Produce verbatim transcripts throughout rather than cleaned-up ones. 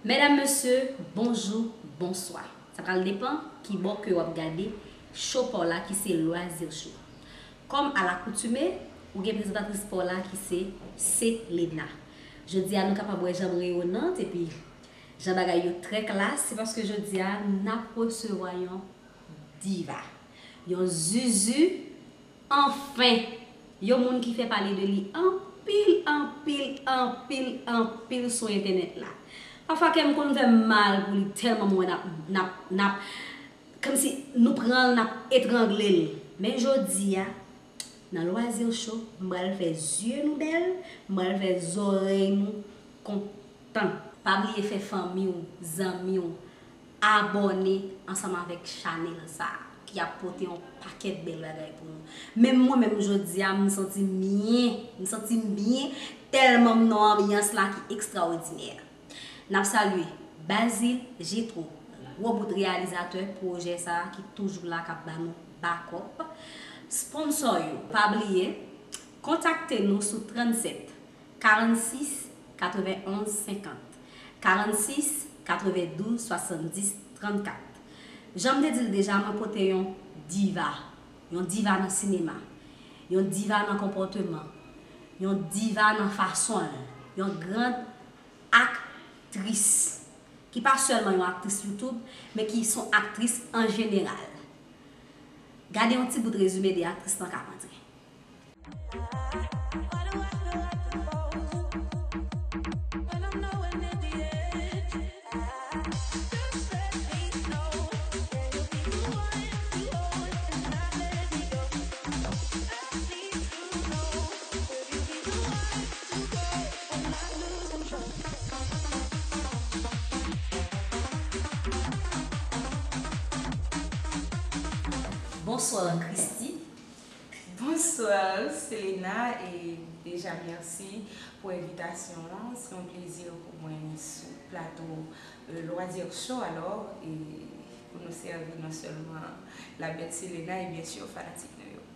Medam, mesye, bonjou, bonswa. Sa pral depann ki bò ke w ap gade show pa w la ki se Loisir Show. Kòm alakoutime, ou gen prezantatris pa w la ki se Selena. Jodi a nou kapab wè jan m reyonant epi jan bagay yo trè klas, se paske jodi a n ap resevwa yon diva, yon zuzu, anfen, yon moun ki fè pale de li anpil, anpil, anpil, anpil sou entènèt la. Pafwa kè m konn fè m mal pou li tèlman m wè n ap, n ap, n ap, kòmsi nou pran l, n ap etrangle l. Men jodi a, nan Loisir Show, m pral fè zye nou bèl, m pral fè zòrèy nou kontan. Pa bliye fè fanmi w, zanmi w, abòne ansanm avèk chanèl sa a, ki ap pote yon pakèt bèl bagay pou nou. Menm mwen menm jodi a, m santi m byen, m santi m byen, tèlman m nan yon anbyans la ki ekstraòdinè. N ap salye Basile Jetro, gwo bout reyalizatè pwojè sa a ki toujou la k ap ba nou bakòp. Sponsò yo, pa bliye, kontakte nou sou trannsenk, karannsis, katrevenonz, senkant, karannsis, katrevendouz, swasanndis, trannkat. Jan m te di l deja, mwen pote yon diva, yon diva nan sinema, yon diva nan konpòteman, yon diva nan fason l, yon grand aktris, ki pa sèlman yon aktris YouTube, men ki s on aktris an jeneral. Gade yon ti bout rezime de aktris lan k ap antre. Bonswa, Christie. Bonswa, Selena, e deja mèsi pou envitasyon an. Se yon plezi pou mwen sou plato Loisir Show, alò, e pou nou sèvi non sèlman la bèl Selena, e byen si fanatik nou yo.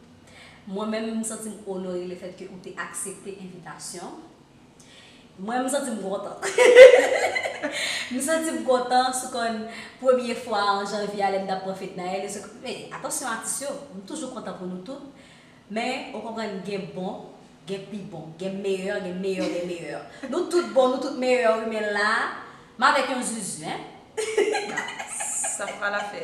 Mwen menm, m santi m onore lefètke ou te aksepte envitasyon. Mwen, m santi m kontan. M santi m kontan sou kòn premye fwa an janvye a lè m t ap pran fèt Nayèl. E se, men, atansyon atis yo, m toujou kontan pou nou tout. Men, ou konprann, gen bon, gen pi bon, gen meyè, gen meyè, gen meyè. Nou tout bon, nou tout meyè, wi, men la, m avèk yon zuzu, en. Sa pral afè.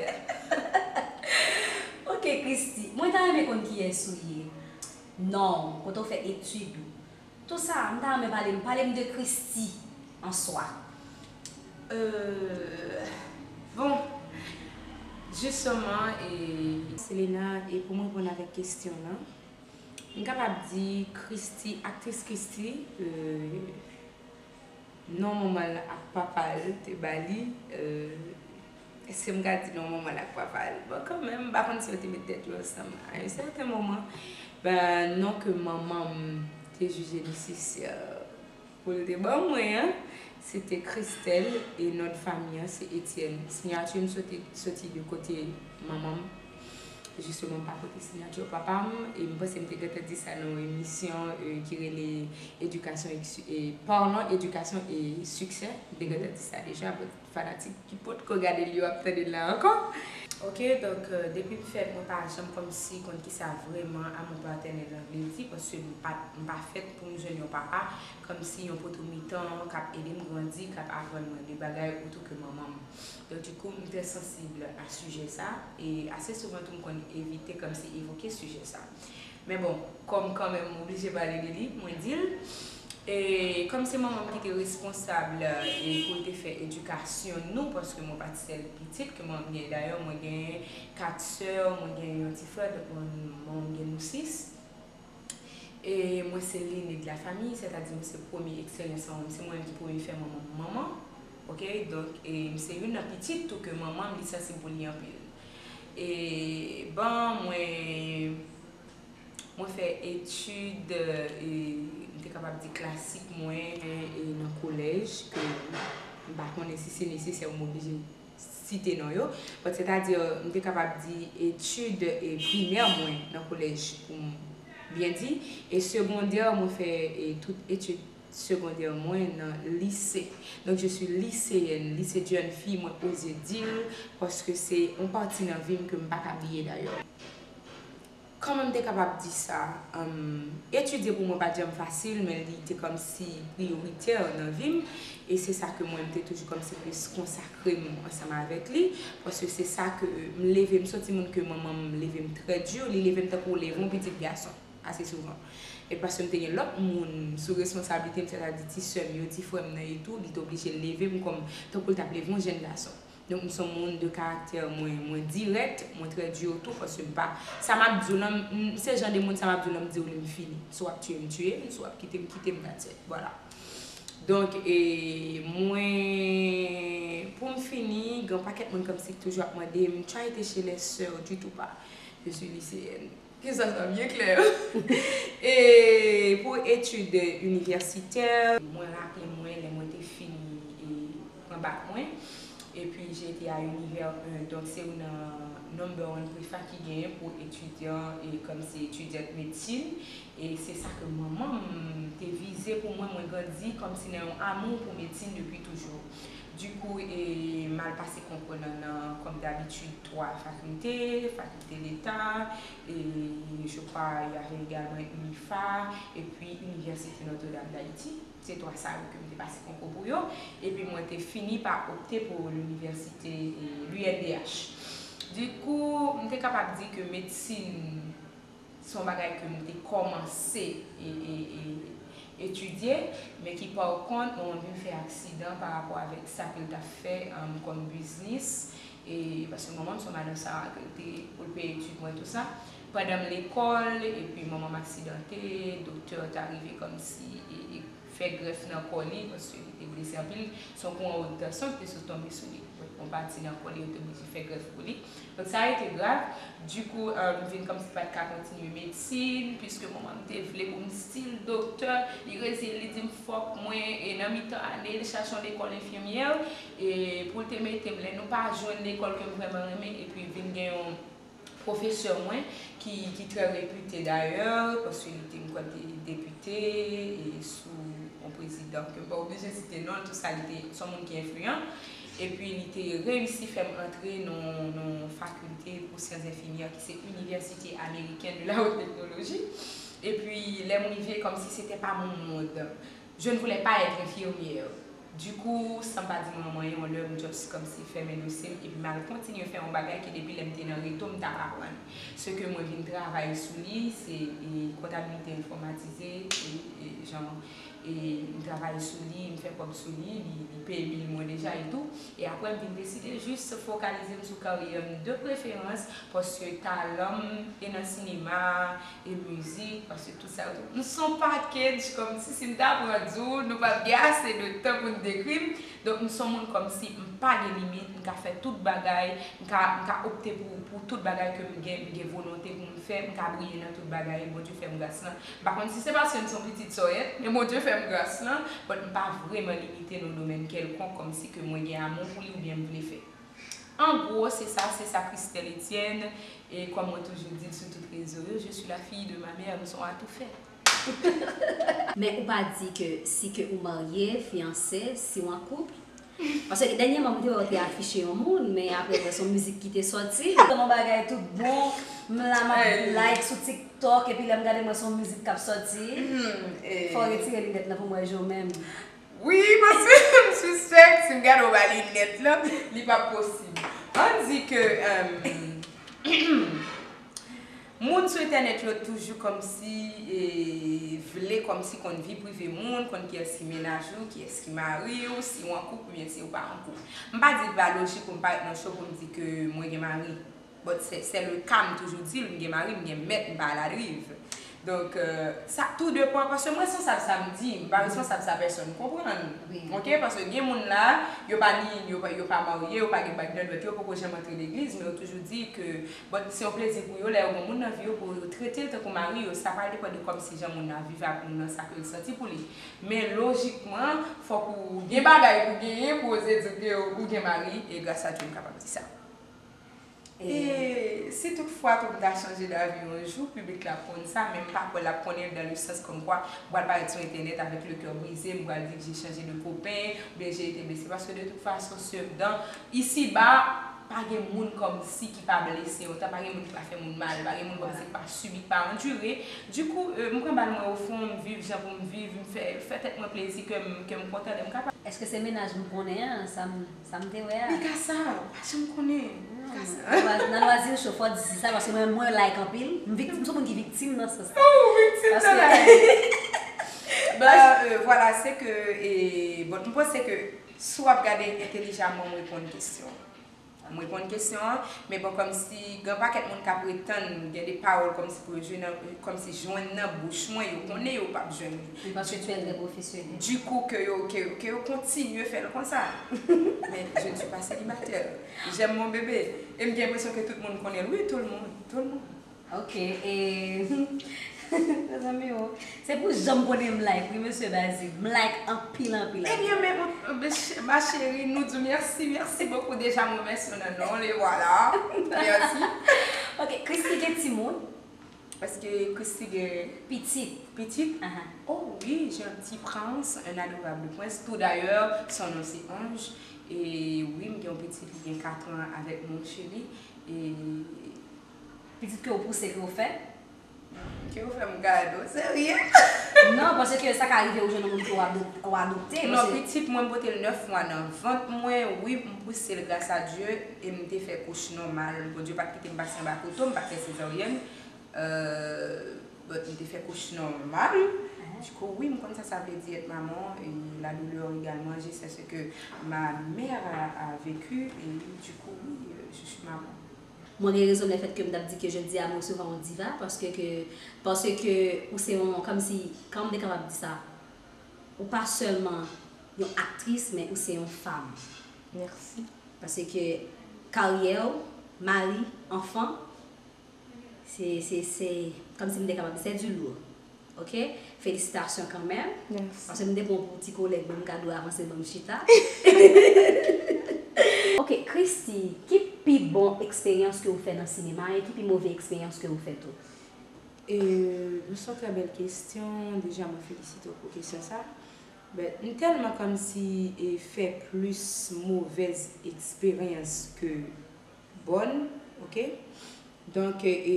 Ok, Christie, mwen ta renmen konn kiyès ou ye. Non w, kote w fè etid ou. Tou sa, m ta renmen pale m, pale m de Christie an swa. Euh, bon, jisteman, e. Selena, e pou m reponn avèk kesyon lan, m kapab di Christie, aktris Christie, euh, non manman l ak papa l te ba li, euh, èske m ka di non manman l ak papa l? Bon, kanmenm, m pa konn si yo te met tèt yo ansanm. A yon sèten moman, ben, non ke manman m te jije nesesè pou l te ban mwen an, se te Christelle, e non de fanmi an se Etienne. Siyati m soti, soti de kote manman m. Jisteman, m pa pote siyati papa m, e m panse m te gentan di sa nan yon emisyon, euh, ki rele Éducation et Su-, e, Parlons Éducation et Succès. M te gentan di sa deja, but fanatik ki potko gade l yo ap tande l la ankò. Ok, donk, euh, depi m fèt, mwen pa janm kòmsi konn kisa vrèman amour paternel lan vle di, paske m pa, m pa fèt pou m jwenn yon papa kòmsi yon poto mitan k ap ede m grandi, k ap aprann mwen de bagay otou ke manman m. Donk, dikou, m trè sansib a sijè sa, e ase souvan tou m konn evite kòmsi evoke sijè sa. Men bon, kòm kanmenm m oblije pale de li, mwen di l. E kòm se manman m ki te responsab, e pou l te fè edikasyon nou, paske mwen pa t sèl pitit ke manman m genyen. Dayè, mwen genyen kat sè, mwen genyen yon ti frè, donk mwen, manman m gen nou sis. E mwen se l'aînée de la famille, sètadi mwen se premye eksperyans manman m, se mwen menm ki premye fè manman m manman. Ok, donk, e m se youn nan pitit tou ke manman m li sansib pou li anpil. E bon, mwen, mwen fè etid, e m te kapab di klasik mwen, e nan kolèj, ke m pa konnen si se nesesè ou m oblije site non yo. But sètadi, m te kapab di etid, e, primè mwen nan kolèj, pou m byen di, e segondè, mwen fè, e, tout etid segondè mwen nan lise. Donk, je suis lycéenne, lycée de jeunes filles, mwen oze di l, paske se yon pati nan vi m ke m pa ka bliye dayè. Kòman m te kapab di sa? Em, etidye pou mwen pa t janm fasil, men li te kòmsi priyoritè nan vi m. E se sa ke mwen, m te toujou kòmsi plis konsakre m ansanm avèk li. Paske se sa ke m leve, m se yon timoun ke manman m leve m trè di, li leve m tankou leve yon pitit gason, ase souvan. E paske m te gen lòt moun sou responsablite m, sètadi ti sè m yo, ti frè m nan e tou, li te oblije leve m kòm, tankou l t ap leve yon jèn gason. Donk, m se yon moun de karaktè, mwen, mwen dirèk, mwen trè di tou, paske m pa, sa m ap di w lan, m, m se jan de moun, sa m ap di w lan, m di w li, m fini. Si w ap tiye m, tiye m, si w ap kite m, kite m, that's it. Vwala. Donk, e, mwen, pou m fini, gen yon pakèt moun kòmsi ki toujou ap mande m, tu as été chez les sœurs? Du tout pas. Je suis lycéenne. Kisa sa byen klè? E pou etid inivèsitè, mwen raple mwen lè mwen te fini e pran bak mwen, epi j'ai été à Univers un, donk se youn nan number one prefa ki genyen pou etidyan e kòmsi etidyant medsin. E se sa ke manman m te vize pou mwen. Mwen grandi kòmsi nan yon amou pou medsin depi toujou. Du coup, e, m al pase konkou nan, nan, comme d'habitude, twa fakilte, Faculté d'État, et je crois il y avait également UNIFA, et puis Université Notre-Dame d'Haïti. Se twa sa yo ke m te pase konkou pou yo. Epi mwen te fini pa opte pou l'université, e, l'U N D H. Du coup, m te kapab di ke medsin se yon bagay ke m te kòmanse e, e, e, etidye, men ki pa kont, bon, m vin fè aksidan pa rapò avèk sa ke l t ap fè, um, kòm biznis. E, paske manman m se yon madan sa ke l te pou l peye etid mwen, tou sa. Pandan m lekòl, epi manman m aksidante, doktè ta rive kòmsi, e, e, fè grèf nan kò li, paske li te blese anpil. Se yon kouran wot tansyon ki te sot tonbe sou li. Donk, yon pati nan kò li, yo te oblije fè grèf pou li. Donk, sa rete grav. Du coup, euh, m vin kòmsi pa t ka kontinye medsin, piske manman m te vle pou m still doktè. Li reziye l, li di m fòk mwen, e nan mitan ane, l chache yon lekòl enfimyè, e pou l te mete m. Lè nou pa jwenn lekòl ke m vrèman renmen, epi vin gen yon pwofesè mwen, ki, ki trè repite dayè, paske li te, m kwè, te depite, e sou yon prezidan, ke m pa oblije site non l, tou sa, li te, se yon moun ki enfliyan. Epi, li te reyisi fè m antre nan, nan yon fakilte pou syans enfimyè, ki se Université Américaine de la Haute Technologie. Epi, lè m rive, kòmsi se te pa mon monde. Je ne voulais pas être infirmière. Du coup, san pa di manman yon lè, m just kòmsi fèmen dosye m, epi m al kontinye fè yon bagay ke depi lè m te nan reto, m t ap aprann. Se ke mwen vin travay sou li, se, e, kontabilite enfòmatize, e, e, jan, e, m travay sou li, m fè kòb sou li, li, li peye bil mwen deja e tou. E apre, m vin deside jis fokalize m sou karyè m de preferans, paske talan m e nan sinema, e mizik, paske tout sa yo tou. M se yon package, kòmsi si m ta pran di w, nou p ap gen ase de tan pou n dekri m. Donk, m se yon moun kòmsi m pa gen limit, m ka fè tout bagay, m ka, m ka opte pou, pou tout bagay ke m gen, m gen volonte pou m fè, m ka briye nan tout bagay, Bondye fè m gras lan. M pa konn si se paske m se yon pitit sòyèt, men Bondye fè m gras lan, but m pa vrèman limite nan yon domèn kèlkonk, kòmsi ke mwen gen amou pou li oubyen m vle fè. An gwo, se sa, se sa Christelle Etienne, e kòm mwen toujou di l sou tout rezo yo, je suis la fille de ma mère, m se yon atoufè. Men ou pa di ke si ke ou marye, fiyanse, si w an koup? Paske dènyèman, mwen te wè w te afiche yon moun, men apre, mwen se yon mizik ki te sòti. Yon bagay tout bon, m la, m ap like sou TikTok, epi lè m gade, mwen se yon mizik k ap sòti. Fò w retire linèt lan pou m wè je w menm. Wi, paske m sispèk si m gade w ba linèt lan, li p ap posib. Ann di ke, um, moun sou entènèt yo toujou kòmsi, e, vle kòmsi konn vi prive moun, konn kiyès ki mennaj ou, kiyès ki mari w, si w an koup oubyen si w pa an koup. M pa di l pa lojik pou m parèt nan show pou m di ke mwen gen mari. But se, se le ka, m toujou di l, m gen mari, m gen mèt, m pa aladriv. Donk, euh, sa tou depan, paske m responsab sa m di, m pa responsab sa pèsonn konprann. Oke, paske gen moun la, yo pa ni, yo pa, yo pa marye, yo pa gen bag nan dwèt yo, poko janm antre legliz, men yo toujou di ke, but se yon plezi pou yo lè yo gen moun nan vi yo, pou yo trete l tankou mari yo, sa pral depann de kòmsi jan moun nan viv ak moun nan, sa ke l santi pou li. Men lojikman, fòk ou gen bagay pou genyen pou oze di ke ou gen mari, e gras a Dye m kapab di sa. E si tout fwa tou m ta chanje davi yon jou, piblik la ap konn sa, men m pa kwè l ap konnen l dans le sens comme quoi m pral parèt sou entènèt avec le cœur brisé, m pral di que j'ai changé de copain, oubyen j'ai été blessé, paske de tout fason, se dans, isi ba, pa gen moun kòmsi ki pa blese otan, pa gen moun ki pa fè moun mal, pa gen moun kòmsi ki pa sibi, ki pa andire. Du coup, euh, m pran bal mwen ofon, m viv jan pou m viv, m fè, fè tèt mwen plezi, ke m, ke m kontan lè m kapab. Èske se mennaj m konnen an, sa m, sa m te wè a? Li ka sa, ou pa janm konnen. Li ka sa. Nan lwazi, nan lwazi cho, fò di se sa, paske mwen, mwen like anpil. M viktim, m sou moun ki viktim nan sans la. Oh, viktim nan la. Ba, euh, vwala, se ke, e, bon, m panse ke si w ap gade entèlijaman, m reponn kesyon. M reponn kesyon an, men bon, kòmsi gen pakèt moun k ap pretann gen de pawòl kòmsi pou yo jwenn nan, kòmsi jwenn nan bouch mwen, yo konnen yo p ap jwenn li. Wi, paske tu es très professionnel. Du coup, ke yo, ke, ke yo kontinye fè l konsa. Men, je ne suis pas célibataire. J'aime mon bébé. E m gen enpresyon ke tout moun konnen l. Wi, tout le monde, tout le monde. Ok, e, mezanmi o, se pou jan m konnen m like, wi, mesye Bazik. M like anpil, anpil, anpil. Ebyen, men, ma ch-, ma chérie, nou di w mèsi, mèsi bokou. Deja, m remèsye w nan non l, e vwala. Mèsi. Ok, Christy gen timoun? Èske Christy gen pitit? Pitit? Aha. Oh oui, j'ai un petit prince, un adorable prince. Tout d'ailleurs, son nom c'est Ange. E wi, m gen yon pitit, li gen kat an avèk mon chéri. E Pitit ke w pouse, ke w fè? Ke w fè m gade w serye? Non, paske sa ka rive ou jwenn yon moun ke w adop-, w adopte. Non, pitit mwen, m pote l nèf mwa nan vant mwen. Wi, m pouse l, gras a Dye, e m te fè kouch nòmal. Bondye pa t kite m pase anba koto, m pa t fè sezaryèn. Euh, but m te fè kouch nòmal. Du coup, wi, m konn sa sa vle di être maman, et la douleur également, je sais ce que ma mère a, a vécu, et du coup, oui, euh, je suis maman. Mwen gen rezon lèfèt ke m t ap di ke jodi a m resevwa yon diva, paske ke, paske ou se yon, kòmsi, kòman m te kapab di sa? Ou pa sèlman yon aktris, men ou se yon fanm. Mèsi. Paske karyè w, mari, anfan, se, se, se, kòmsi m te kapab di, c'est du lourd. Ok? Felisitasyon kanmenm. Mèsi. Paske m te pran pou ti kolèg, ban m kado avanse, ban m chita. Ok, Christy, ki pi bon eksperyans ke w fè nan sinema e ki pi move eksperyans ke w fè tou? E, se yon trè bèl kesyon. Deja, mwen felisite w pou kesyon sa. But, m tèlman kòmsi, e, fè plis movèz eksperyans ke bòn, ok? Donk, e,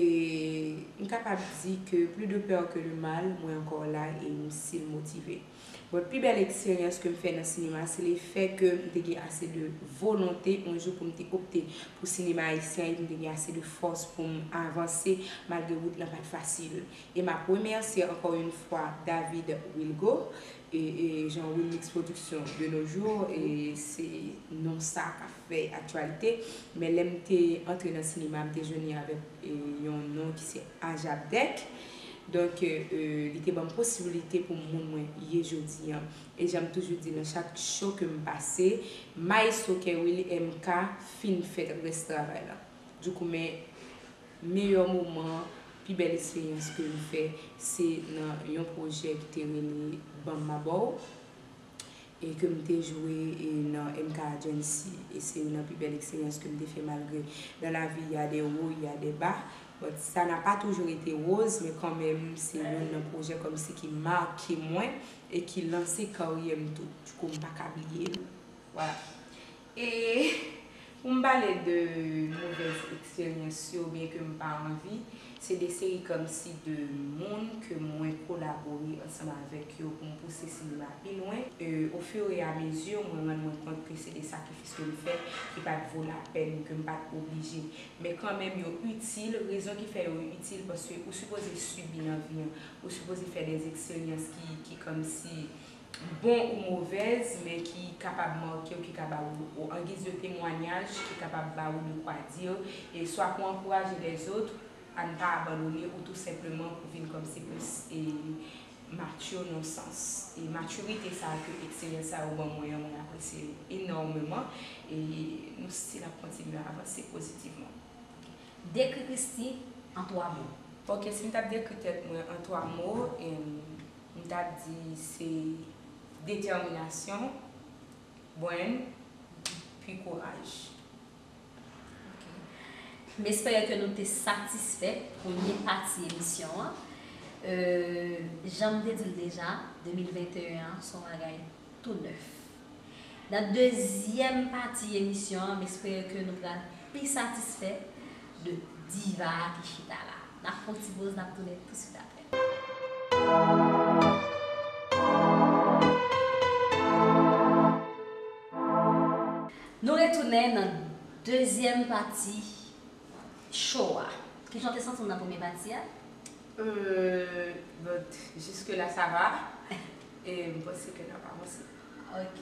m kapab di ke plus de peur que de mal, mwen ankò la e m still motive. But pi bèl eksperyans ke m fè nan sinema, se lefè ke m te gen ase de volonte yon jou pou m te opte pou sinema ayisyen e m te gen ase de fòs pou m avanse malgre wout lan pa t fasil. E m ap remèsye ankò yon fwa David Wilgo, e, e Jean Wilmix Production de nos jours, e se non sa k ap fè aktyalite. Men lè m te antre nan sinema, m te jwenn li avèk, e, yon non ki se Ajabdèk. Donk, e, e, li te ban m posibilite pou m moun mwen ye jodi an. E jan m toujou di nan chak show ke m pase, Maestro Kerwill M K fin fè rès travay la. Du coup, men meyè moman, pi bèl eksperyans ke m fè, se nan yon pwojè ki te rele Ban m ma bò w, e ke m te jwe, e, nan M K Agency. E se youn nan pi bèl eksperyans ke m te fè, malgre dans la vie, il y a des hauts, il y a des bas. But ça n'a pas toujours été rose, men kanmenm, se youn nan pwojè kòmsi ki make mwen e ki lanse karyè m tou. Du coup, m pa ka bliye l. Vwala. E pou m pale de movèz eksperyans yo, byen ke m pa anvi, se de seri kòmsi de moun ke mwen kolabore ansanm avèk yo pou m pouse sinema pi lwen. E, au fur et à mesure, mwen rann mwen kont ke se de sakrifis ke m fè ki pa t vo lapèn, ke m pa t oblije. Men kanmenm, yo itil. Rezon ki fè yo itil, paske ou sipoze sibi nan vi an. Ou sipoze fè de eksperyans ki, ki kòmsi bon ou movèz, men ki kapab make w, ki ka ba ou, ou, an giz de temwanyaj, ki kapab ba ou de kwa dir, e swa pou ankouraje lèzòt a n pa abandone ou tou senpleman pou vin kòmsi plis, e, mature nan sans. E matirite sa a ke eksperyans sa yo ban mwen an, mwen apresye l enòmeman, e nou still ap kontinye avanse pozitivman. Dekri Christy an twa mo. Ok, si m t ap dekri tèt mwen an twa mo, em, m t ap di se detèminasyon, brenn, pi kouraj. Ok. M espere ke nou te satisfè premye pati emisyon an. Euh, jan m te di l deja, de mil venteyen an se yon bagay tou nèf. Nan dezyèm pati emisyon an, m espere ke nou pral pi satisfè de diva a ki chita la. N ap fè yon ti poz, n ap tounen tousuit apre. Nou retounen nan dezyèm pati show a. Kijan w te santi w nan premye pati a? Euh, bon, jiske la sa va. E m panse ke n ap avanse. Ok.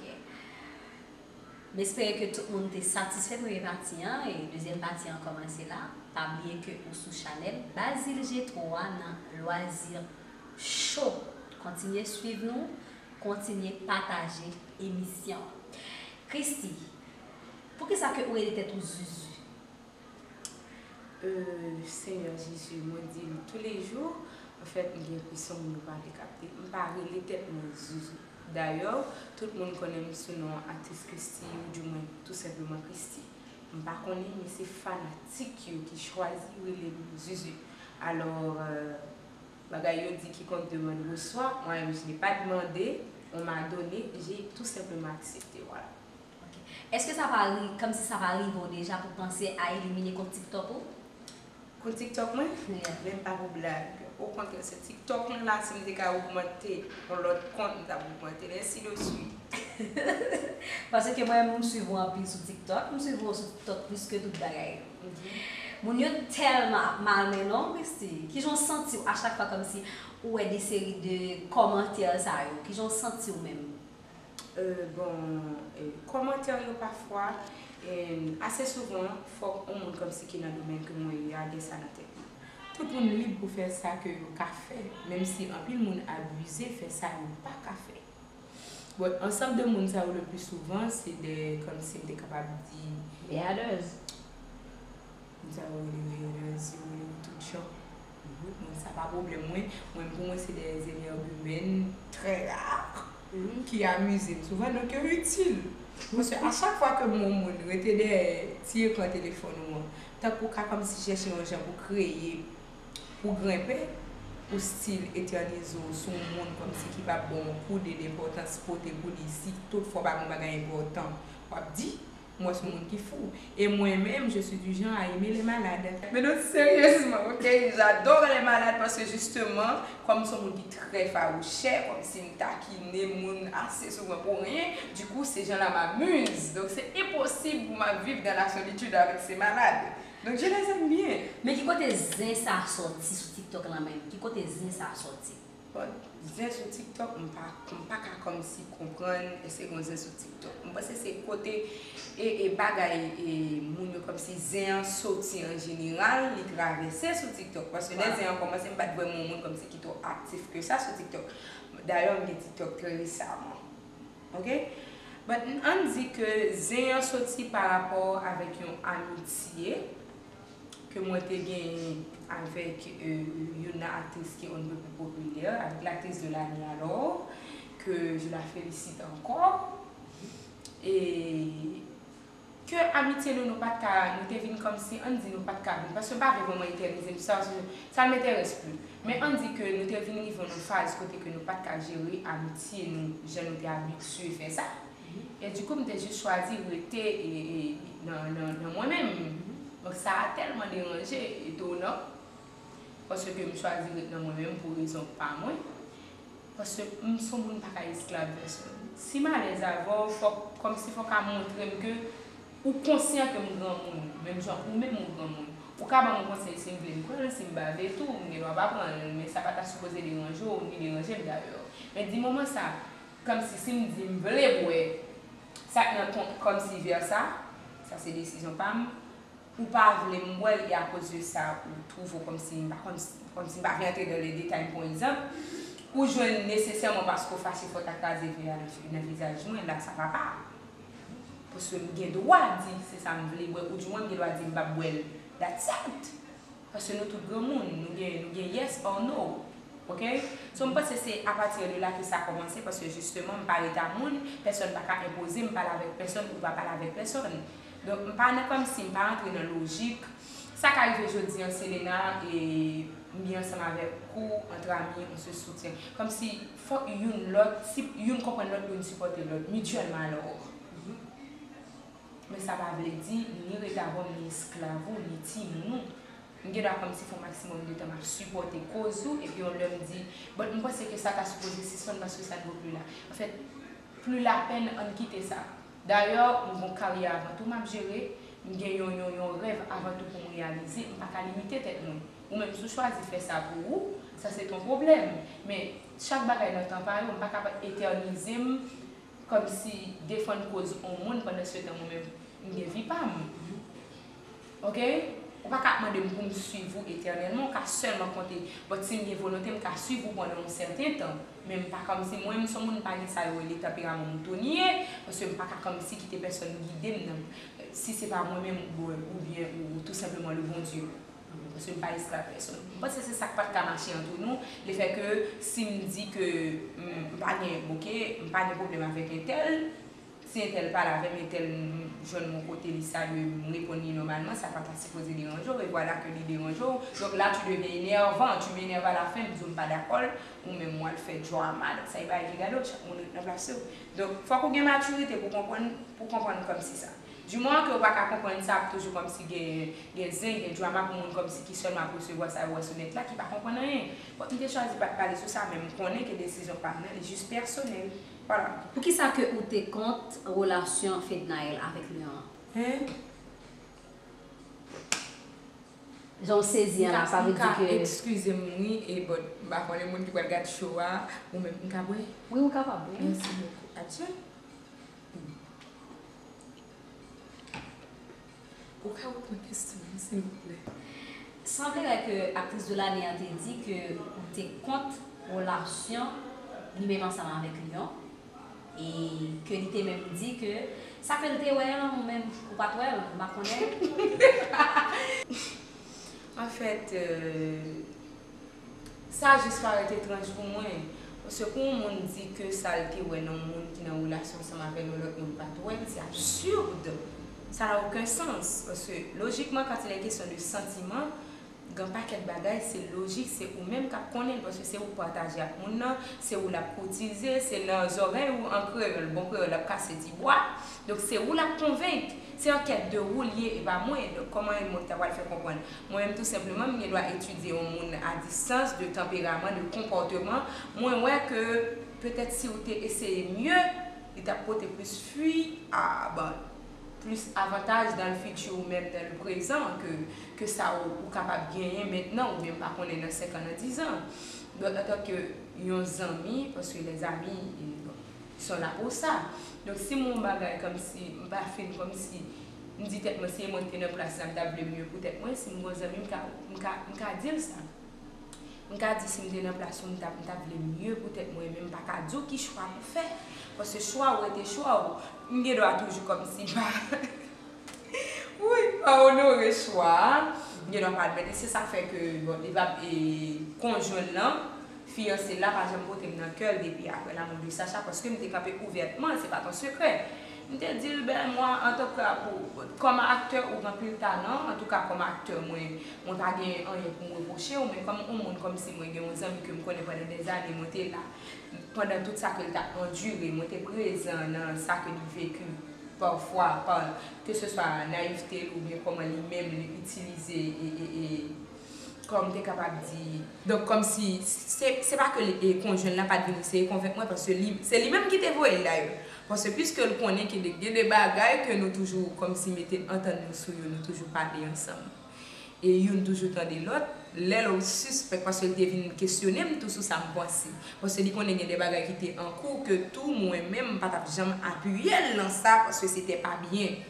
M espere ke tout moun te satisfè premye pati an e dezyèm pati an kòmanse la. Pa bliye ke ou sou chanèl Bazil Jetro a nan Loisir Show. Kontinye swiv nou, kontinye pataje emisyon an. Christy, poukisa ke ou rele tèt ou Zuzu? Euh, Senyè Jezi, mwen di l toulejou, anfèt, m gen enpresyon moun yo pa vle kapte. M pa rele tèt mwen Zuzu. Dayè, tout moun konnen m sou non atris Christy, oudimwen, tou senpleman Christy. M pa konnen, men se fanatik yo ki chwazi rele m Zuzu. Alò, euh, bagay yo di quiconque demande reçoit, moi-même je n'ai pas demandé, on m'a donné, j'ai tout simplement accepté, voilà. Èske sa pa ri, kòmsi sa pa rive w deja pou panse a elimine kont TikTok ou? Kont TikTok mwen? Yeah. Menm pa pou blag. Okontrè, se TikTok mwen la, si m te ka ogmante yon lòt kont, m t ap ogmante l, ensi de swit. Paske mwen menm, m swiv ou anpil sou TikTok, m swiv ou sou TikTok plis ke tout bagay yo. Moun yo tèlman ap malmennen w, Christy. Kijan w santi w a chak fwa kòmsi ou wè de seri de kòmantè sa yo? Kijan w santi w menm? Euh, bon, euh, kòmantè yo pafwa, euh, ase souvan, fòk yon moun kòmsi ki nan domèn ke mwen ye a gen sa nan tèt li. Tout moun lib pou fè sa ke yo ka fè, menm si anpil moun abize fè sa yo pa ka fè. Bon, ansanm de moun sa yo le pli souvan, se de, kòmsi m te kapab di, Haters. Moun sa yo rele yo haters, yo rele yo tout jan. Moun sa pa pwoblèm mwen. Mwen, pou mwen, se de énergumèn trè rar ki amize m souvan, donk yo itil. Paske a chak fwa ke m wè yon moun rete dèyè ti ekran telefòn ou an, tankou w ka kòmsi chèche yon jan pou kreye, pou grenpe, pou stil etènize w sou yon moun kòmsi ki p ap ba w yon kou de lenpòtans pote pou li si tout fwa w pa gen yon bagay enpòtan w ap di. Mwen se yon moun ki fou. E mwen menm, je suis du genre à aimer les malades. Men non, seryezman, ok? J'adore les malades paske jisteman, kòm se yon moun ki trè fawouchè, kòmsi m takine moun ase souvan pou anyen, du coup, ces gens-là m'amusent. Donc, c'est impossible pour moi de vivre dans la solitude avec ces malades. Donc, je les aime bien. Men ki kote zen sa sòti sou TikTok lan menm? Ki kote zen sa sòti? Bon, zen sou TikTok, m pa, m pa ka kòmsi konprann èske gon zen sou TikTok. M panse se kote e, e bagay e moun yo kòmsi zen an soti an jeneral, li travèse sou TikTok. Paske lè zen an kòmanse, m pa t vrèman yon moun kòmsi ki twò aktif ke sa sou TikTok. Dayè, m gen TikTok trè resaman. Ok? But ann di ke zen an soti pa rapò avèk yon amitye ke mwen te genyen avèk euh, youn nan aktris ki on ne peut plus popilè, avèk l'actrice de l'année alors, que je la félicite encore. E ke amitye nou, nou pa t ka, nou te vin kòmsi, ann di nou pa t ka vin, paske m pa vle vrèman etènize m, sa, sa m enterès pli. Men ann di ke nou te vin rive nan yon faz kote ke nou pa t ka jere amitye nou jan nou te abitye fè sa. E du coup, m te jis chwazi rete e, e, nan, nan, nan mwen menm. Donk, sa a tèlman deranje, etonan, paske m chwazi ret nan mwen menm pou rezon pa mwen. Paske m se yon moun pa ka esklav pèsonn. Si m alèz avè w, fòk, kòmsi fòk a montre m ke ou konsyan ke m granmoun, menm jan ou menm ou granmoun. Ou ka ban m yon konsèy si m vle m pran l, si m pa vle tou, m gen dwa pa pran l, men sa pa ta sipoze deranje w, ni deranje m dayè. Men di moman sa, kòmsi si m di m vle bwè, sa k nan kont kòmsi vè sa, sa se desizyon pa m, ou pa vle m bwè l e akoz de sa ou twouve w kòmsi m pa kòmsi, kòmsi m pa vle antre dans les détails, m pran egzanp, ou jwenn nesesèman paske w fache fò w ta kraze vè a nan fi- nan vizaj mwen, la sa pa pa. Paske m gen dwa di se sa m vle bwè, oudimwen m gen dwa di m p ap bwè l. That's it. Paske nou tout granmoun, nou gen, nou gen yes or no. Ok? So m panse se apati de la ke sa kòmanse, paske jisteman m pa ret a moun, pèsonn pa ka enpoze m pale avèk pèsonn ou pa pale avèk pèsonn. Donk m pa nan kòmsi m pa rantre nan lojik, Sa ka rive jodi an, Selena, e m byen ansanm avèk ou, entre amis, on se soutient. Kòmsi fòk youn lòt, si youn konprann lòt, youn sipòte lòt, mutuellement alors. Men sa pa vle di ni rete avè w, ni esklav ou, ni timoun ou. M gen dwa kòmsi fè yon maksimòm de tan m ap sipòte koz ou, epi yon lè m di, but m panse ke sa ta sipoze sispann paske sa n vo pli la. Anfèt, pli lapèn ann kite sa. Dayè, m gon karyè avan tou m ap jere, m gen yon, yon, yon rèv avan tou pou m reyalize, m pa ka limite tèt mwen. Ou menm, si w chwazi fè sa pou ou, sa se ton pwoblèm. Men, chak bagay nan tan pa yo, m pa ka etènize m kòmsi defann koz on moun pandan se tan mwen menm, m gen vi pa m. Oke? Ou pa ka ap mande m pou m swiv ou etènèlman, ou ka sèlman konte, but si m gen volonte, m ka swiv ou pandan yon sèten tan. Men m pa kòmsi mwen, m se yon moun m pa gen sa yo rele tanperaman moutonye, paske m pa ka kòmsi kite pèsòn gide m nan, si se pa mwen menm, bon, oubyen ou tou senpleman le Bondye. Paske m pa esklav pèsòn. M panse se sa k pa t ka mache ant nou, lefètke si m di ke m, m pa gen, oke, m pa gen pwoblèm avèk entèl, si entèl pale avè m, entèl m jwenn m yon kote, li salye m, m reponn li nòmalman, sa pa ta sipoze deranje w, e vwala ke li deranje w. Donk la, tu deviens énervant, tu m'énerves à la fin, m di w m pa dakò l, ou menm w al fè drama, donk sa e bagay ki gade w, chak moun ret nan plas yo. Donk, fòk ou gen matirite pou konprann, pou konprann kòmsi sa. Du moment ke ou pa ka konprann sa, ap toujou kòmsi gen, gen zen, gen drama pou moun kòmsi ki sèlman ap resevwa sa yo wè sou nèt la, ki pa konprann anyen. Bon, m te chwazi pa t pale sou sa, men m konnen ke desizyon pa m nan, li jis pèsonèl. Vwala. Poukisa ke ou te kont relasyon Fednaelle avèk Lion an? Hein? Jan w sezi an la, sa vle di ke. Eskize m wi, e but m pa konnen moun ki pral gad show a, ou menm, m ka bwè? Wi, ou kapab bwè. Merci beaucoup. Adieu. Ou ka reprann kesyon an, silvouplè? Sanble ke aktris de lane an te di ke ou te kont relasyon li menm ansanm avèk Lion, e ke li te menm di ke sa ke l te wè an, ou menm, ou pa t wè l, m pa konnen. Anfèt, euh, sa jis parèt etranj pou mwen. Paske pou yon moun di ke sa l te wè nan yon moun ki nan relasyon ansanm avè l, yon lòt moun pa t wè l, se absurde. Ça n'a aucun sens. Paske lojikman, quand il est question de sentiment, gen pakèt bagay, se lojik, se ou menm k ap konnen l, paske se ou k pataje ak moun nan, se ou l ap koutize, se nan zòrèy ou an kreyòl, bon kreyòl, l ap kase ti bwa. Donk, se ou l ap konvenk. Se an kèt de ou l ye, e pa mwen. Donk, kòman mwen ta pral fè konprann? Mwen menm, tou senpleman, m gen dwa etidye yon moun a distans, de tanperaman, de konpòteman. Mwen wè ke petèt si w te eseye mye, li t ap pote plis fwi a, bon, plis avantaj dans le futur ou menm dans le présent ke, ke sa ou, ou kapab genyen mentnan oubyen m pa konnen nan senk an, nan diz an. Donk, antanke yon zanmi, paske les amis, bon, sont là pour ça. Donk, si m wè yon bagay kòmsi, m pa fin kòmsi, m di tèt mwen, si e mwen ki te nan plas la, m ta vle mye pou tèt mwen, si m gon zanmi, m ka, m ka, m ka di l sa. M ka di, si m te nan plas ou, m t ap, m t ap vle mye pou tèt mwen, men m pa ka di w ki chwa pou fè. Paske chwa ou rete chwa ou. M gen dwa toujou kòmsi pa, wi, pa onore chwa a. M gen dwa pa admèt li. Se sa k fè ke, bon, li pa, e, konjwen l lan, fiyanse l la, pa janm pote m nan kè l depi après la mort de Sacha, paske m te kanpe ouvètman, se pa t yon sekrè. M te di l, ben, mwen, antanke, pou, kòm aktè, ou gen anpil talan, antouka, kòm aktè, mwen, mwen pa gen anyen pou m repwoche w, men kòm yon moun, kòmsi mwen gen yon zanmi ke m konnen pandan dèzane, mwen te la. Pandan tout sa ke l t ap andire, mwen te prezan nan sa ke li veki, pafwa, pa, ke se swa nayivte l oubyen kòman li menm li itilize, e, e, e, kòm m te kapab di. Donk, kòmsi, se, se pa ke li, e, konjwen l la pa t vin eseye konvenk mwen, paske li, se li menm ki te voye l dayè. Paske piske l konnen ke de, gen de bagay ke nou toujou kòmsi mete antann nou sou yo, nou toujou pale ansanm. E youn toujou tande lòt, lè l sispèk, paske l te vin kesyone m tou sou sa m panse. Paske li konnen gen de bagay ki te an kou ke tou mwen menm m pa t ap janm apiye l nan sa, paske se te pa byen.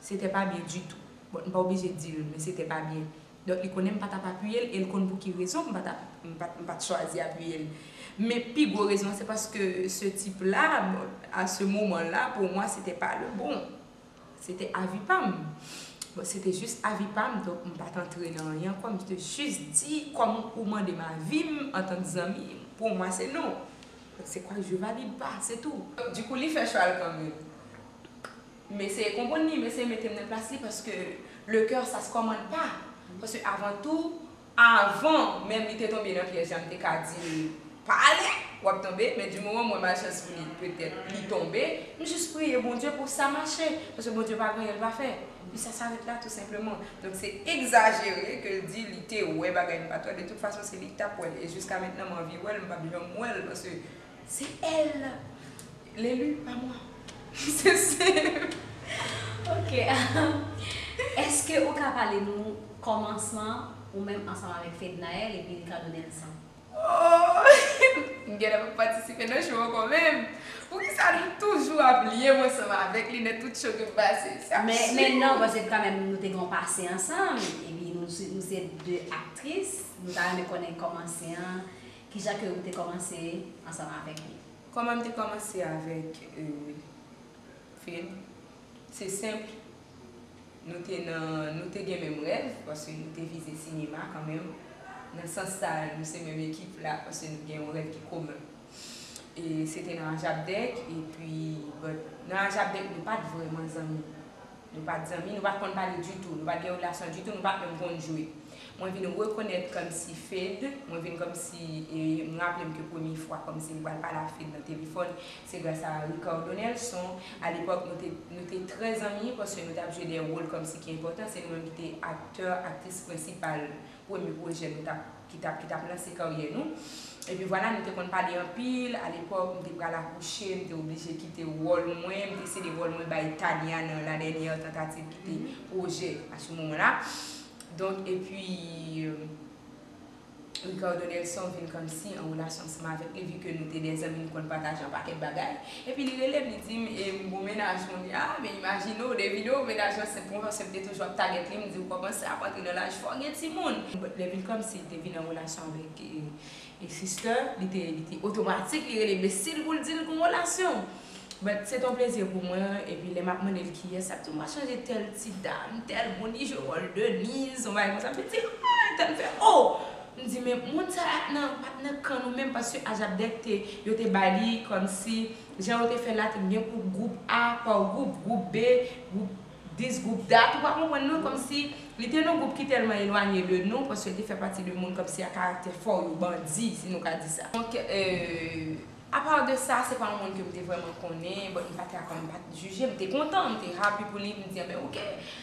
Se te pa byen ditou. Bon, m pa oblije di l, men se te pa byen. Donk, li konnen m pa t ap apiye l, e l konn pou ki rezon m pa t ap, m pa t, m pa t chwazi apiye l. Men pi gwo rezon an, se paske ce type-là, bon, à ce moment-là, pour moi, c'était pas le bon. Se te avi pa m. Bon, se te jis avi pa m, donk m pa t antre nan anyen ankò. M te jis di, kòm ou mande m avi m antank zanmi, pour moi, c'est non. C'est quoi, je valide pas, c'est tout. Dikou, li fè chwa l kanmenm. M eseye konprann li, m eseye mete m nan plas li, paske le cœur, ça se commande pas. Paske avan tou, avan menm li te tonbe nan pyèj la, m te ka di l, pa ale, w ap tonbe, men di moman m wè malchans pou li, petèt li tonbe, m jis priye Bondye pou sa mache, paske Bondye pa gen anyen l pa fè. Epi sa, sa ret la tou senpleman. Donk se egzajere ke l di li te wè bagay m pa t wè, de tout fason se li k t ap wè l, e jiska mentnan m anvi wè l, m p ap janm wè l, paske se elle, l'élu, pas moi. Se, se Ok. Èske ou ka pale nou kòmansman ou menm ansanm avèk Fednaelle epi Ricardo Nelson? Oh! M genlè p ap patisipe nan show ankò menm. Poukisa nou toujou ap lye m ansanm avèk li nan tout show ke m pase? Se absid. Men non, paske kanmenm nou te gen yon pase ansanm, epi nou se de aktris, nou ta renmen konnen kòmanse an, kijan ke ou te kòmanse ansanm avèk li? Kòman m te kòmanse avèk Fed? Se senp. Nou te nan, nou te gen menm rèv, paske nou te vize sinema kanmenm. Nan sans sa, nou se menm ekip la, paske nou gen yon rèv ki komen. E se te nan Ajapdèk, epi, but, nan Ajapdèk, nou pa t vrèman zanmi. Nou pa t zanmi, nou pa t konn pale ditou, nou pa t gen relasyon ditou, nou pa t menm konn jwe. Mwen vin rekonèt kòmsi Fed, mwen vin kòmsi, e, m raple m ke premye fwa kòmsi m pral pale a Fed nan telefòn, se gras a Ricardo Nelson. Alepòk, nou te, nou te trè zanmi, paske nou t ap jwe de wòl kòmsi ki enpòtan, se nou menm ki te aktè, aktris prensipal premye pwojè nou t ap, ki t ap, ki t ap lanse karyè nou. Epi vwala, nou te konn pale anpil, alepòk, m te pral akouche, m te oblije kite wòl mwen, m te sede wòl mwen bay Tania nan La Dernière Tentative ki te pwojè a sou moman la. Donk, epi, Ricardo Nelson vin kòmsi an relasyon ansanm avèk li, vi ke nou te de zanmi, nou konn pataje yon pakèt bagay. Epi li rele m, li di m, e m gon mennaj kounye a, men imajine w, Davido, mennaj lan senp mwen, paske m te toujou ap tagèt li, m di, ou kòmanse ap antre nan laj, fò w gen timoun. Lè vin kòmsi li te vin an relasyon avèk, e, e sister, li te, li te otomatik, li rele m, e si l pou l di l gon relasyon. But se t on plezi pou mwen, epi lè m ap mande l kiyès, l ap di m, w a chanje tèl ti dam, tèl moun, li jwe wòl Deniz, yon bagay konsa. M di, ah, tèl fè, oh! M di, men moun sa a nan, pa t nan kan nou menm, paske Ajapdèk te, yo te bay li kòmsi, jan yo te fè l la, te gen pou gwoup A pa gwoup, gwoup B, gwoup dis, gwoup dat, ou pa konprann non, kòmsi li te nan gwoup ki tèlman elwanye de nou, paske l te fè pati de moun kòmsi a karaktè fò yo, bandi, si nou ka di sa. Donk, euh, Apa de sa, se pa yon moun ke m te vrèman konnen, but m pa t ka kòm, m pa t jije, m te kontan, m te happy pou li, m di, enben, ok.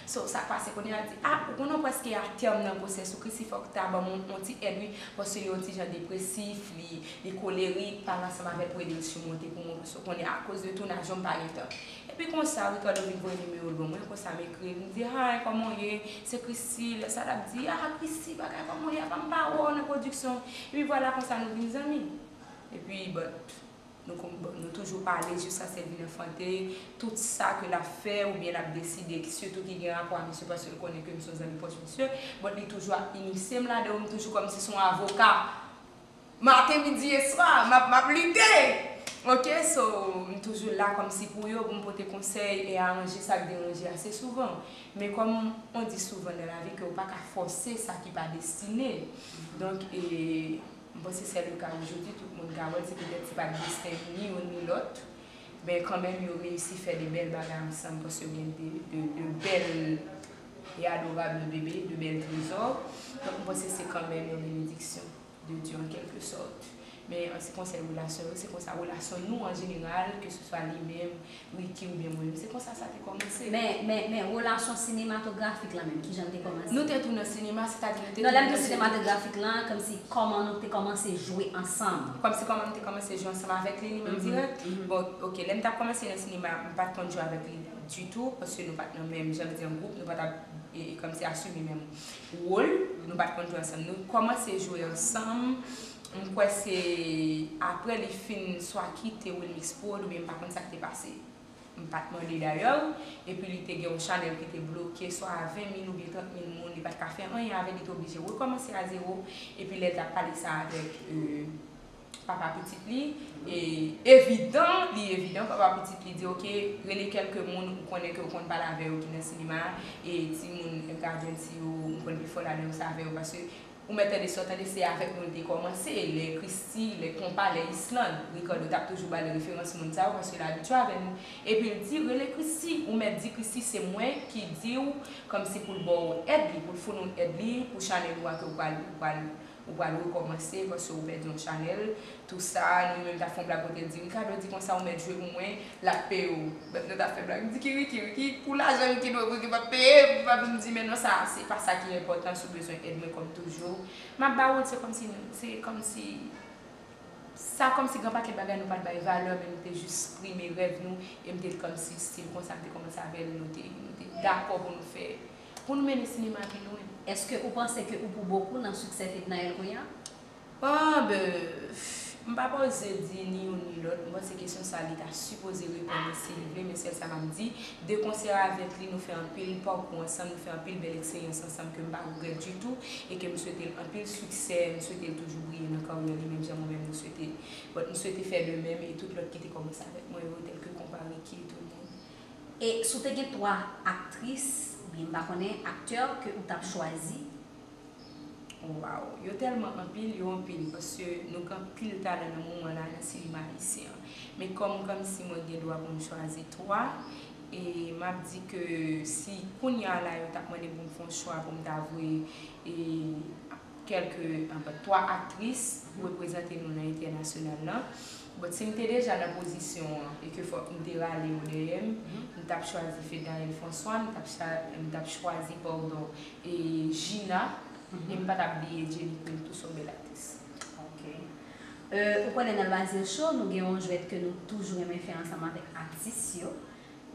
So, sa k pase kounye a, l di, ah, ou konnen w prèske a tèm nan gwosès ou, Chrissy, fòk ta ban m yon, yon ti èd, wi, paske li yon ti jan depresif, li, li kolerik, pale ansanm avè l pou ede l simonte pou mwen, paske w konnen, akoz de tounaj yo, m pa gen tan. Epi konsa, Ricardo vin voye nimewo l ban mwen, konsa m ekri l, m di, hi, kòman w ye? Se Chrissy, lè sa l ap di, ah, Chrissy, bagay, kòman w ye? Apa m pa wè w nan pwodiksyon? Epi vwala, konsa nou vin zanmi. Epi, but, nou, bon, nou toujou pale jiskaske l vin anfante tout sa ke l ap fè oubyen l ap deside, ki sitou ki gen rapò a misye, paske l konnen ke m se yon zanmi pwòch misye, but li toujou ap inisye m ladan yo, m toujou kòmsi se yon avoka. Maten, midi e swa, m ap, m ap lite. Ok, so, m toujou la kòmsi pou yo, pou m pote konsèy e aranje sa k deranje ase souvan. Men kòm on di souvan nan lavi ke ou pa ka fòse sa ki pa destine. Donk, e, M panse se le ka ojodi, tout moun ka wè l, se petèt se pa t desten ni youn ni lòt, men kanmenm yo reyisi fè de bèl bagay ansanm, paske yo gen de, de, de bèl e adorab bebe, de bèl trezò. Donk, m panse se kanmenm yon benediksyon de Dye an kèlke sòt. Men an se konsèy relasyon yo, se konsa relasyon nou an jeneral, ke se swa li menm, Ricky oubyen mwen menm. Se konsa sa te kòmanse. Men, men, men relasyon sinematografik la menm, kijan l te kòmanse? Nou te tou nan sinema, sètadi nou te tou nan... Non, lè m di sinematografik la, kòmsi kòman nou te kòmanse jwe ansanm. Kòmsi kòman m te kòmanse jwe ansanm avèk li, li menm dirèk? Bon, ok, lè m t ap kòmanse nan sinema, m pa t konn jwe avèk li ditou, paske nou pa t nan menm, jan m di, an gwoup, nou pa t ap, e, e, kòmsi asime menm wòl, nou pa t konn jwe ansanm. Nou kòmanse jwe ansanm, m kwè se apre li fin swa kite Wilmix Prod, oubyen m pa konn sa k te pase. M pa t mande dayè, epi li te gen yon chanèl ki te bloke swa a ven mil oubyen trant mil moun, li pa t ka fè anyen avè l, li te oblije rekòmanse a zewo, epi lè l t ap pale sa avèk, e, papa pitit li, e evidan, li evidan, papa pitit li di, ok, rele kèlke moun ou konnen ke w konn pale avè yo ki nan sinema a, e timoun emergency yo, ou konn pi fò ladan yo, se avè yo, paske Ou mèt tande sa, w tande se avèk nou l te kòmanse, lè Christy, lè konpa, lè Island. Ricardo t ap toujou ba l referans moun sa yo, paske l abitye avè nou. Epi l di, rele Christy, ou mèt di Christy se mwen ki di w, kòmsi pou l ba w èd li, pou l founi w èd li, pou chanèl ou a ke w pral, ou pral, ou pral rekòmanse, paske ou pèdi yon chanèl, tou sa, nou menm t ap fè yon blag kote l di, Ricardo di konsa, ou mèt jwe pou mwen, l ap peye w. Bèf nan t ap fè blag. M di ki Ricky, Ricky, pou lajan Ricky dwe, Ricky p ap peye, m pa vin di, men non, sa, se pa sa ki enpòtan, si w bezwen èd mwen kòm toujou, m ap ba ou l, se kòmsi, se kòmsi, sa kòmsi gen yon pakèt bagay nou pa t bay valè, men nou te jis eksprime rèv nou, e m te kòmsi stil konsa, m te kòmanse avè l, nou te, nou te dakò pou nou fè, pou nou mennen sinema pi lwen. Èske ou panse ke ou pou bokou nan siksè Fednaelle kounye a? Bon, ben, m pa poze di ni youn ni lòt. M panse kesyon sa a, li ta sipoze reponn mwen si li vle, men sèl sa m ap di, de konsè avèk li, nou fè anpil pakou ansanm, nou fè anpil bèl eksperyans ansanm ke m pa regrèt ditou e ke m swete l anpil siksè, m swete l toujou briye nan karyè li, menm jan mwen menm mwen swete, but m swete fè de menm e tout lòt ki te kòmanse avèk mwen yo, tèlke konpa Ricky e tout moun. E si w te gen twa aktris, oubyen m pa konnen, aktè ke ou t ap chwazi, Waw, yo tèlman anpil, yo anpil, paske nou gen anpil talan nan moman la nan sinema ayisyen an. Men kòm, kòmsi mwen gen dwa pou m chwazi twa, e m ap di ke si kounye a la yo t ap mande m pou m fè yon chwa pou m ta voye, e, kèlke, anfen, twa aktris pou reprezante nou nan entènasyonal lan, but si m te deja nan pozisyon an e ke fòk m te rale yo dèyè m, m t ap chwazi Fednaelle François, m t ap cha-, m t ap chwazi, padon, e Gina, e m pa t ap bliye Jenny Queen tou, se yon bèl aktris. Ok. Euh, ou konnen nan Bazil Show, nou gen yon jwèt ke nou toujou renmen fè ansanm avèk atis yo.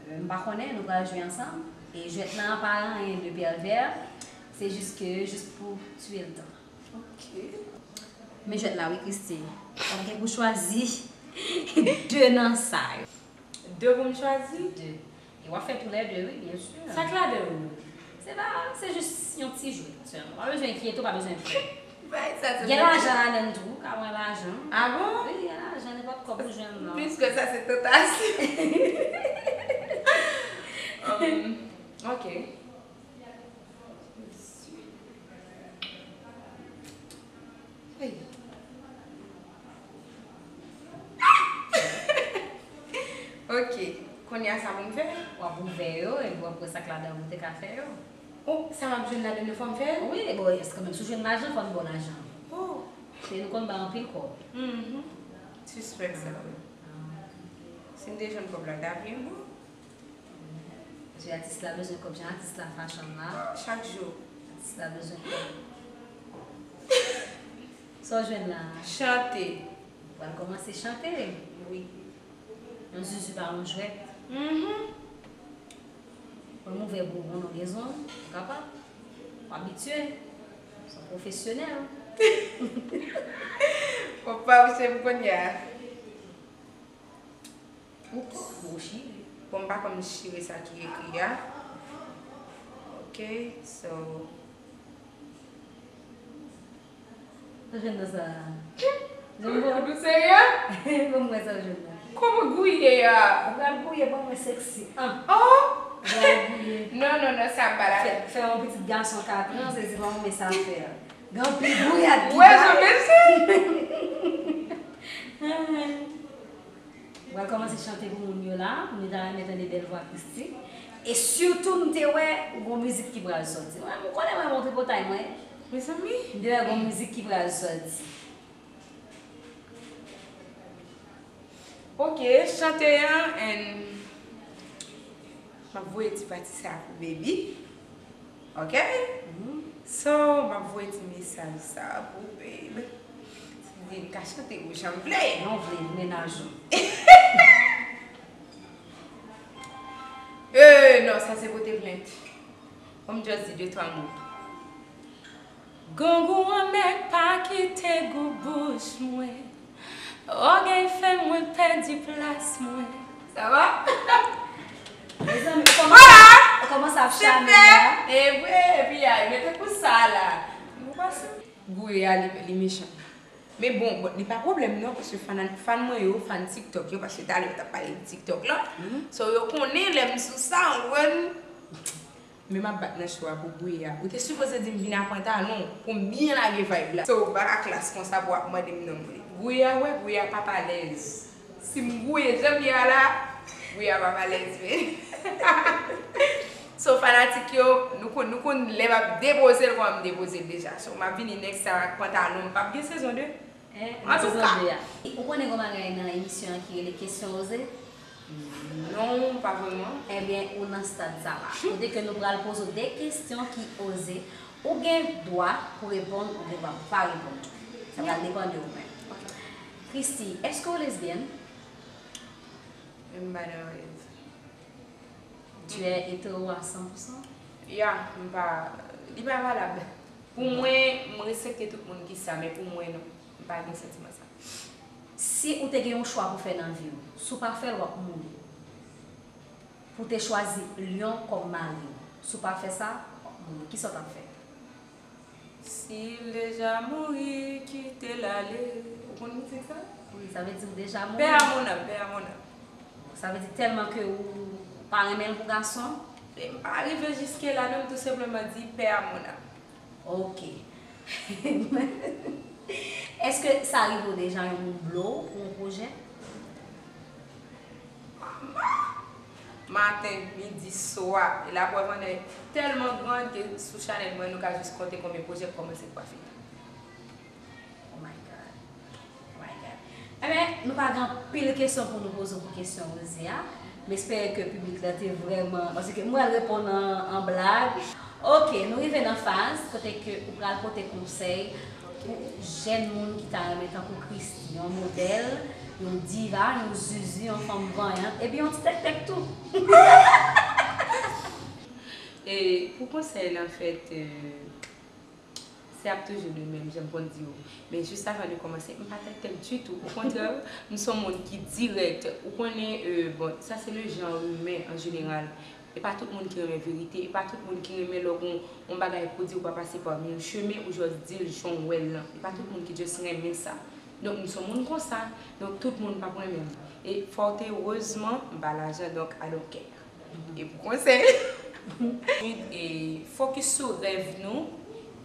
Euh, m pa konnen, nou pral jwe ansanm. E jwèt lan pa anyen de pèvè, se jis ke, jis pou tiye l tan. Ok. Men jwèt la wi, Christy. W ap gen pou chwazi de nan sa yo. De pou m chwazi? De. E w ap fè toulède, wi, byen si. Sa k ladan l? Se pa, se jis yon ti jwèt sèlman. W pa bezwen enkyete w, pa bezwen pè. Bay sa, se Gen lajan ladan l tou, ou ka pran lajan. Ah bon? Wi, gen lajan, nenpòt kòb ou jwenn la. Plis ke sa, se tantasyon. Um, ok. Hey. Ok. Kounye a sa pou m fè? W ap ouvè yo, epi w ap wè sa k ladan pou w te ka fè yo. Oh, sa m ap jwenn ladan yo fò m fè l? Wi, bon, èske menm si w jwenn lajan, fò n ba w lajan. Oh. Se nou konn bay anpil kòb. Mhm. Sispèk sa, wi. Ah. Si m te jwenn kòb la, ta byen bon. Paske atis la bezwen kòb, jan atis la fashion la. Chak jou. Atis la bezwen kòb. Sa w jwenn la? Chante. Ou pral kòmanse chante? Wi. Yon zuzu pa yon jwèt. Mhm. Ou ouvè bouwon nan gèzon, ou kapab. Ou abitye. Se yon pwofesyonèl. Ou pa w se m kounye a. Oups, ou chire. Bon, m pa konn chire sa ki ekri a. Ok, so. Sa jwenn nan sa. Jwenn bon. Ou serye? Bon, mwen sa jwenn nan. Kòman gouye a? Ou pral gouye, bon, mwen sexy. Ah. Oh! Ou pral gouye. Non, non, non, sa m pa la. Fè, fè yon pitit gason katran, se, se pa mwen sa fè. Gen anpil gouyad ki bay. Wè, jan mesye. Mwen pral kòmanse chante pou moun yo la, pou nou ta renmen tande bèl vwa Christy. E sitou, m te wè, ou gon mizik ki pral sòti. Mwen, m konnen mwen, mwen tripotay mwen. Mezanmi. M te wè gon mizik ki pral sòti. Ok, chante an, and M ap voye ti pati sa pou baby. Ok? Mhm. So, m ap voye ti mesaj sa pou babe. Di m ka chante pou jan m vle. Jan w vle, mennaj ou. Eh, non, sa se pote plent. Ban m just di de twa mo. Grangou anmè pa kite gou bouch mwen. Ògèy fè mwen pèdi plas mwen. Sa va? Mezanmi, ou kòmanse, voilà! Ou kòmanse ap chame la. E vre, epi ay, mete pou sa la. Nou pa sou. Gouye a, li, li mechan. Men bon, bon, li pa pwoblèm non, paske fan, fan mwen yo, fan TikTok yo, paske talè yo t ap pale de TikTok la. Mhm. So, yo konnen lè m sou sa, ou konprann? Men m ap bat nan cho a pou Gouye a. Ou te sipoze di m vin a pantalon pou m byen lage vibe la. So, ou pa ka klas konsa pou w ap mande m non m vle. Gouye a, wè, Gouye a p ap alèz. Si m gouye jan m ye a la, Gouye a p ap alèz, men. So, fanatik yo, nou konn, nou konn lè m ap depoze l, kòman m depoze l deja. So, m ap vini next time ak pantalon, m p ap gen sezon de. Antouka. Ou konnen gon bagay nan emisyon an ki rele kesyon oze? Non, pa vrèman. Ebyen, ou nan stad sa la. Kote ke nou pral poze w de kesyon ki oze. Ou gen dwa pou reponn, ou gen dwa pou pa reponn tou. Sa pral depann de ou menm. Christy, èske w lesbyèn? M pa nan rèv. Tu es hétéro à cent pour cent? Ya, m pa, li pa valab. Pou mwen, m respekte tout moun ki sa, men pou mwen, non. M pa gen santiman sa. Si ou te gen yon chwa pou fè nan vi w, si w pa fè l, w ap mouri. Pou w te chwazi lyon kòm mari w, si w pa fè sa, w ap mouri. Kisa w t ap fè? Si l deja mouri, kite l ale. Ou konn mizik sa? Wi, sa vle di ou deja mouri. Paix à mon âme, paix à mon âme. Sa vle di tèlman ke ou pa renmen l pou gason? E m pa rive jiske la non, m tou senpleman di paix à mon âme. Ok. Èske sa rive w deja yon moun blo w pou yon pwojè? Maten, midi, swa. E laprèv an nèg tèlman grann ke sou chanèl mwen, nou ka jis konte konbyen pwojè k kòmanse k pa fini. Oh my God. Oh my God. Enben, nou pa gen anpil kesyon pou nou poze w pou kesyon oze a. M espere ke piblik la te vrèman, paske mwen reponn an, an blag. Ok, nou rive nan faz kote ke ou pral pote konsèy pou jèn moun ki ta renmen tankou Christy, yon modèl, yon diva, yon zuzu, yon fanm vanyant, epi yon ti tèktèk tou. E pou konsèy la, anfèt, euh, se ap toujou li menm, jan m konn di w. Men jis avan de kòmanse, m pa tèktèk ditou. Okontrè, m se yon moun ki dirèk. Ou konnen, euh, bon, sa se le genre humain en général. E pa tout moun ki renmen verite, e pa tout moun ki renmen lè w gon yon bagay pou di ou pa pase pa mil chemen, ou jis di l jan w wè l lan. E pa tout moun ki jis renmen sa. Donk, m se yon moun konsa. Donk, tout moun p ap renmen m. E fort heureusement, m pa lajan, donk, I don't care. E pou konsèy. E fokis sou rèv nou,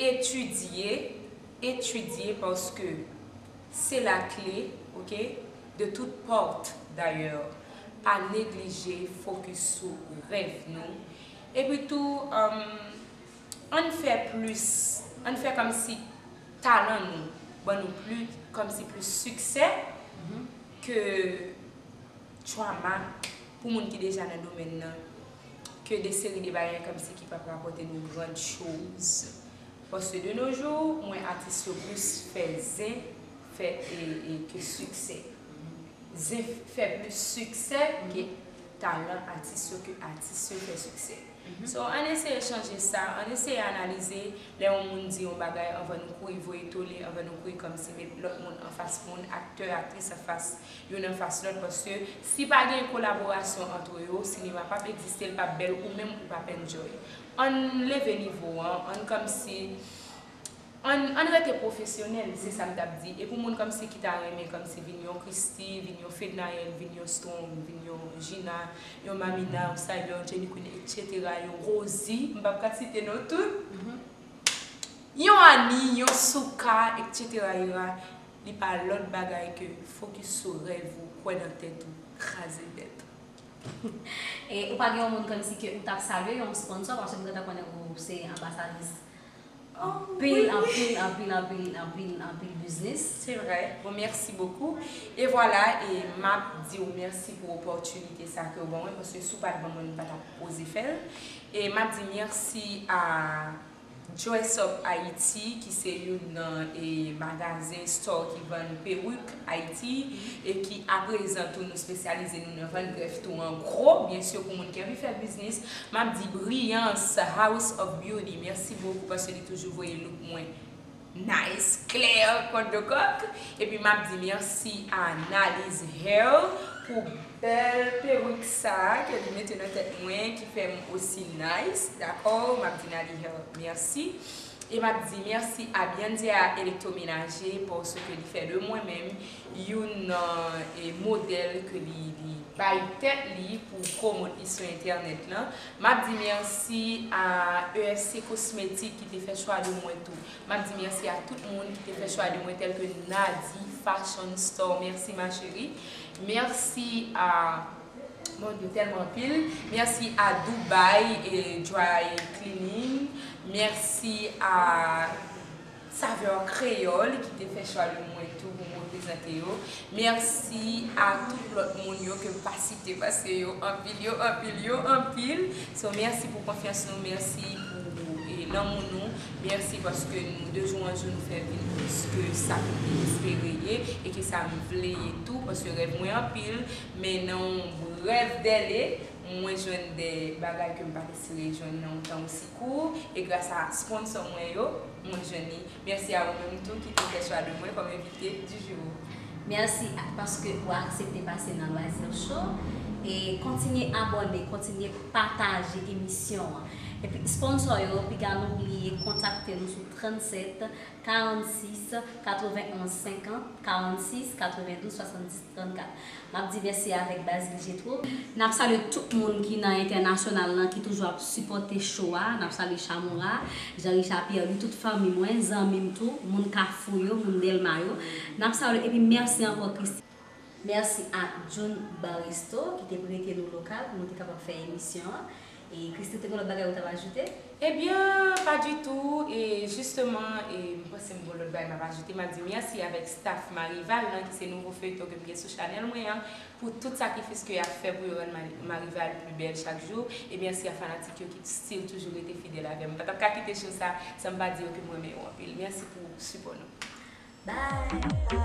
etidye, etidye paske se la kle, ok, de tout pòt dayè. Pa neglije fokis sou rèv nou. Epi tou, um, ann fè plis, ann fè kòmsi talan nou ban nou plis, kòmsi plis siksè ke drama pou moun ki deja nan domèn nan, ke de seri de bagay kòmsi ki p ap rapòte nou gran choz. Paske de nos jours, m wè atis yo plis fè zen, fè, e, e, ke siksè. Zen fè plis siksè ke talan atis yo, ke atis yo fè siksè. So, ann eseye chanje sa, ann eseye analize lè yon moun di yon bagay anvan nou kouri voye tole, anvan nou kouri kòmsi met lòt moun anfas moun, aktè, aktris anfas youn anfas lòt, paske si pa gen kolaborasyon antre yo, sinema p ap egziste, l p ap bèl, ou menm ou p ap enjoy. Ann leve nivo an, ann kòmsi, ann, ann rete pwofesyonèl, se sa m t ap di. E pou moun kòmsi ki ta renmen kòmsi vin yon Christy, vin yon Fednaelle, vin yon Storm, vin yon Gina, yon Mamina, yon Cyber, yon Jenny Queen, et cetera, yon Rosie, m p ap ka site non tout. Yon Annie, yon Souka, et cetera, et cetera. Li pa lòt bagay ke fokis sou rèv ou, kwè nan tèt ou, kraze tèt ou. E ou pa gen yon moun kòmsi ke ou t ap salye, yon sponsor, paske m gentan konnen ou se anbasadris anpil, anpil, anpil, anpil, anpil, anpil biznis. Se vrè. Bon, mèsi bokou. E vwala, e m ap di w mèsi pou opòtinite sa ke w ban mwen, paske si w pa t ban mwen, m pa t ap oze fè l. E m ap di mèsi a Dress Up Haïti, ki se youn nan, e, magazen, store ki vann peruk Ayiti, e ki aprezan tou nou espesyalize nou nan vann grèf tou an gwo, byen si pou moun ki anvi fè biznis. M ap di Brillance House of Beauty, mèsi bokou paske li toujou voye look mwen nice, klè, kont de kòk. Epi m ap di mèsi a Naliz Hair pou bèl peruk sa a ke li mete nan tèt mwen, ki fè m osi nice, dakò? M ap di Nali Hair mèsi. E m ap di mèsi a Biandia Electroménager paske li fè de mwen menm youn nan e, modèl ke li, li bay tèt li pou pwomot li sou entènèt lan. M ap di mèsi a E S C Cosmétique ki te fè chwa de mwen tou. M ap di mèsi a tout moun ki te fè chwa de mwen tèlke Nadi Fashion Store. Mèsi ma chérie. Mèsi a Mon Dieu, tèlman anpil. Mèsi a Dubai e Dry Cleaning. Mèsi a Saveur Créole ki te fè chwa de mwen tou pou m reprezante yo. Mèsi a tout lòt moun yo ke m pa site paske yo anpil, yo anpil, yo anpil. So, mèsi pou konfyans nou, mèsi pou e, lanmou nou. Mèsi paske nou, de jou an jou, nou fè vin plis ke sa ke m te espere ye e ke sa m vle ye tou, paske rèv mwen anpil, men nan yon brèf dèle, mwen jwenn de bagay ke m pa t espere jwenn nan yon tan osi kou, e gras a sponsò mwen yo, mwen jwenn li. Mèsi a ou menm tou ki te fè chwa de mwen kòm envite du jour. Mèsi paske ou aksepte pase nan Loisir Show. E kontinye abòne, kontinye pataje emisyon an. Epi sponsò yo, piga nou bliye kontakte nou sou trannsenk, karannsis, katrevenonz, senkant, karannsis, katrevendouz, swasanndis, trannkat. M ap di mèsi avèk Bazil Jetro. N ap salye tout moun ki nan entènasyonal lan ki toujou ap sipòte show a. N ap salye Chamoura, Jean Richard Pierre Louis, tout fanmi mwen, zanmi m tou, moun Kafou yo, moun Dèlma yo. N ap salye epi mèsi ankò Christine. Mèsi a June Baristo ki te prete nou lokal pou nou te kapab fè emisyon an. E Christine, te gen lòt bagay ou t ap ajoute? Ebyen, pa ditou. E jisteman, e m panse m gen lòt bagay m ap ajoute. M ap di mèsi avèk staff Marival lan, ki se nouvo feyton ke m gen sou chanèl mwen an, pou tout sakrifis ke y ap fè pou yo rann Marival pi bèl chak jou. E mèsi a fanatik yo ki still toujou rete fidèl avè m. M pa t ap ka kite show sa san m pa di yo ke m renmen yo anpil. Mèsi pou sipò nou. Bye!